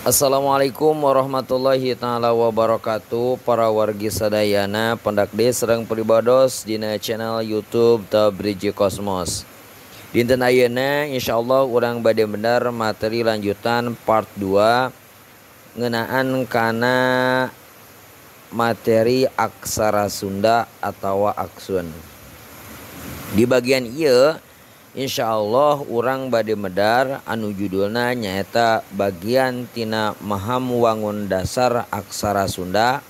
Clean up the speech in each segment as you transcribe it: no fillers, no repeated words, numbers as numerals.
Assalamualaikum warahmatullahi taala wabarakatuh. Para wargi sadayana pendak sareng pribados dina channel YouTube Tabriji Kosmos. Dinten ayeuna insyaallah urang bade bener materi lanjutan part 2 ngeunaan kana materi aksara Sunda atawa aksun. Di bagian ieu insyaallah urang bade medar anu judulna nyaeta bagian tina maham wangun dasar aksara Sunda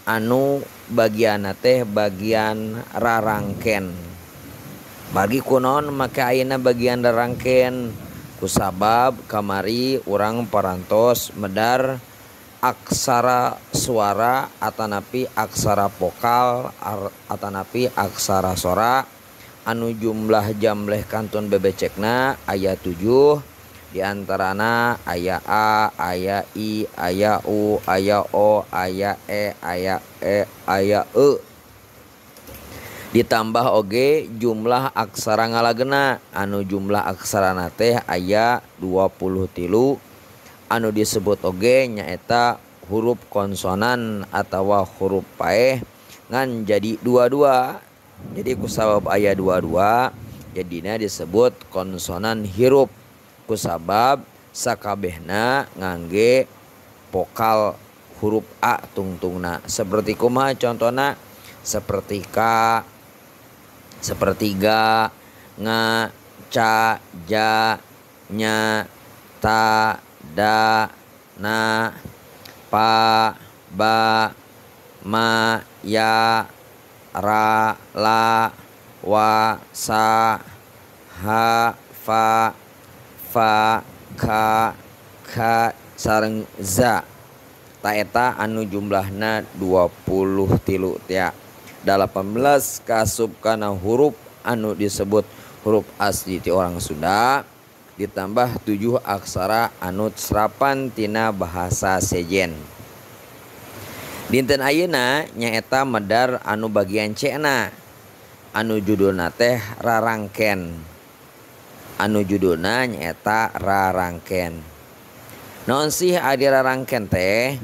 anu bagianna teh bagian rarangken. Bagi kunaon make ayeuna bagian rarangken? Kusabab kamari urang parantos medar aksara suara atanapi aksara vokal atanapi aksara sora anu jumlah jamleh kantun bebecekna aya 7, diantarana aya A, aya I, aya U, aya O, aya E, aya E, aya E. Ditambah oge jumlah aksara ngalagena anu jumlah aksarana teh aya 23 anu disebut oge nyaeta huruf konsonan atawa huruf paeh ngan jadi dua-dua. Jadi kusabab aya dua-dua jadina disebut konsonan hirup kusabab sakabehna ngangge vokal huruf A tungtungna. Seperti kumaha contona? Seperti K, seperti ga, nga, ca, ja, nya, ta, da, na, pa, ba, ma, ya, ra, la, wa, sa, ha, fa, fa, ka, ka, sareng za. Ta eta anu jumlahna 23 tia. 18 kasup kana huruf anu disebut huruf asli ti orang Sunda ditambah 7 aksara anu serapan tina bahasa sejen. Dinten ayeuna nyaeta medar anu bagian C-na anu judulna teh rarangken. Anu judulna nyaeta rarangken. Naon sih adi rarangken teh?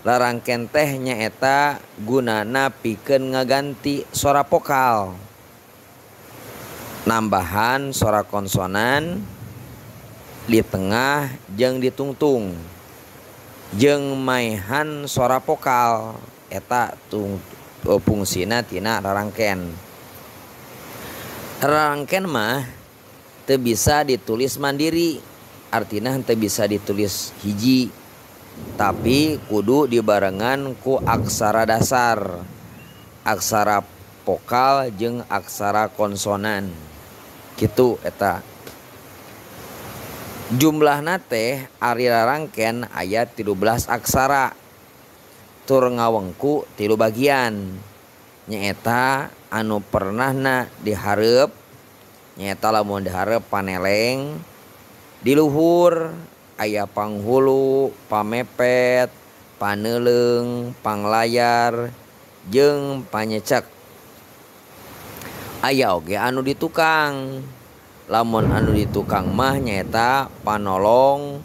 Rarangken teh nyaeta gunana pikeun ngaganti sora vokal, nambahan sora konsonan di tengah jeung ditungtung, jeung maehan sora vokal. Eta fungsina tina rarangken. Rarangken mah teu bisa ditulis mandiri, artina teu bisa ditulis hiji, tapi kudu dibarengan ku aksara dasar, aksara vokal jeung aksara konsonan. Kitu eta. Jumlahna teh ari rarangken aya 13 aksara tur ngawengku 3 bagian. Nyaeta anu pernahna dihareup, nyaeta lamun dihareup paneleng, di luhur aya panghulu, pamepet, paneleung, panglayar, jeung panyecek. Aya oge anu di tukang. Lamun anu di tukang mah nyaeta panolong,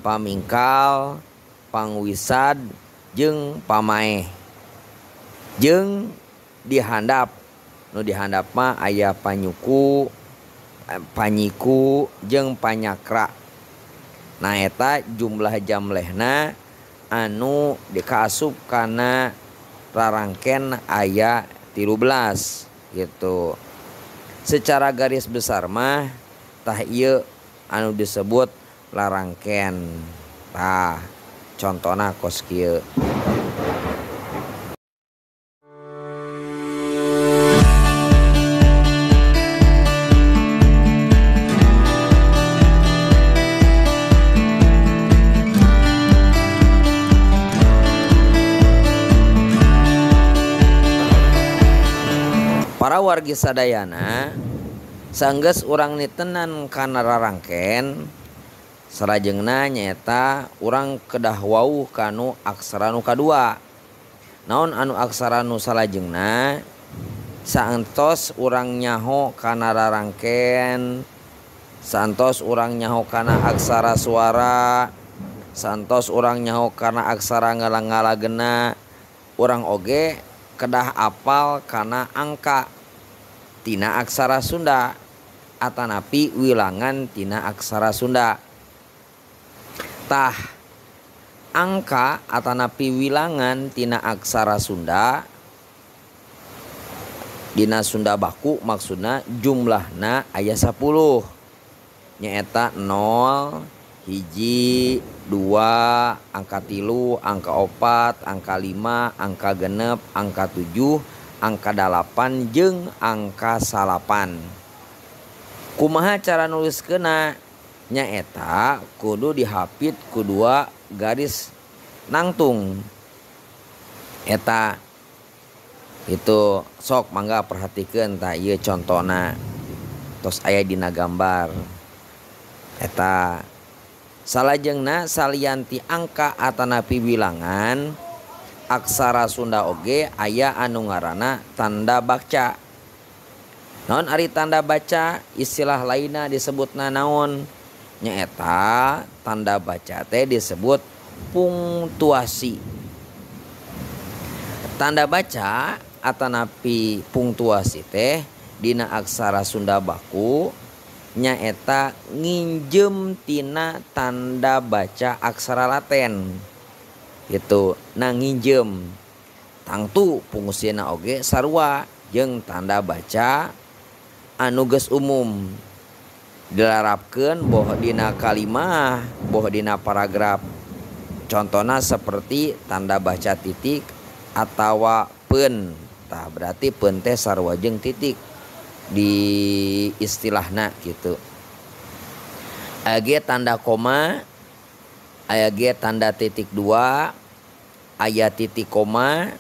pamingkal, pangwisad, jeung pamaeh. Jeung dihandap. Nu dihandap mah aya panyuku, panyiku, jeung panyakra. Nah eta jumlah jamlehna anu dikaasup kana rarangken aya 13 gitu. Secara garis besar mah tah ieu anu disebut rarangken. Tah contona kos kieu. Para wargi sadayana sanggeus urang nitenan kana rarangken salajengna nyaeta urang kedah wauh kanu aksara nu kadua. Naon anu aksara nu salajengna? Saentos urang nyaho kana rarangken, saentos urang nyaho kana aksara suara, Santos urang nyaho karena aksara ngalangalagena urang oge kedah apal kana angka tina aksara Sunda atanapi wilangan tina aksara Sunda. Tah angka atanapi wilangan tina aksara Sunda dina Sunda baku maksudna jumlahna aya 10 nyaeta 0 hiji 2 angka 3 angka 4 angka 5 angka 6 angka 7 angka 8 jeung angka 9. Kumaha cara nuliskeunna? Nyaeta kudu dihapit ku 2 garis nangtung. Eta itu sok mangga perhatikeun tah ieu contona tos aya dina gambar. Eta salajengna salianti angka atanapi bilangan aksara Sunda oge aya anu ngaranna tanda baca. Naon ari tanda baca istilah lainna disebutna naon? Nyaeta tanda baca teh disebut pungtuasi. Tanda baca atanapi pungtuasi teh dina aksara Sunda baku nyaeta nginjem tina tanda baca aksara Laten gitu. Nah nginjem tangtu fungsina oge sarua jeung tanda baca anu geus umum dilarapkeun boh dina kalimah boh dina paragraf. Contohna seperti tanda baca titik atawa peun. Tah berarti peun teh sarua jeung titik di istilahna gitu. Aya ge tanda koma, aya ge tanda titik dua, aya titik koma,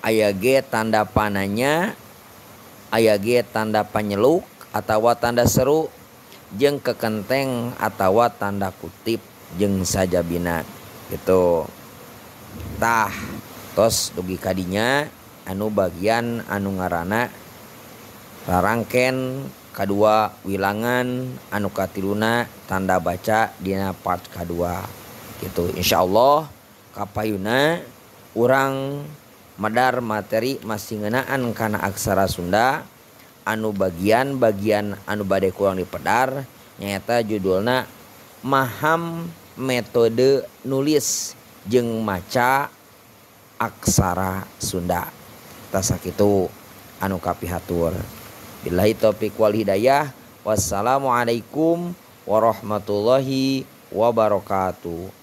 aya ge tanda pananya, aya ge tanda panyeluk atawa tanda seru jeung kekenteng atawa tanda kutip jeung sajabina gitu. Tah tos dugi kadinya anu bagian anu ngaranna rarangken kadua wilangan anu katiluna tanda baca dina part kadua gitu. Insyaallah kapayuna urang medar materi masih ngeunaan kana aksara Sunda anu bagian-bagian anu bade kurang dipedar nyaeta judulna maham metode nulis jeung maca aksara Sunda. Tah sakitu anu kapihatur. Billahi taufik wal hidayah. Wassalamualaikum warahmatullahi wabarakatuh.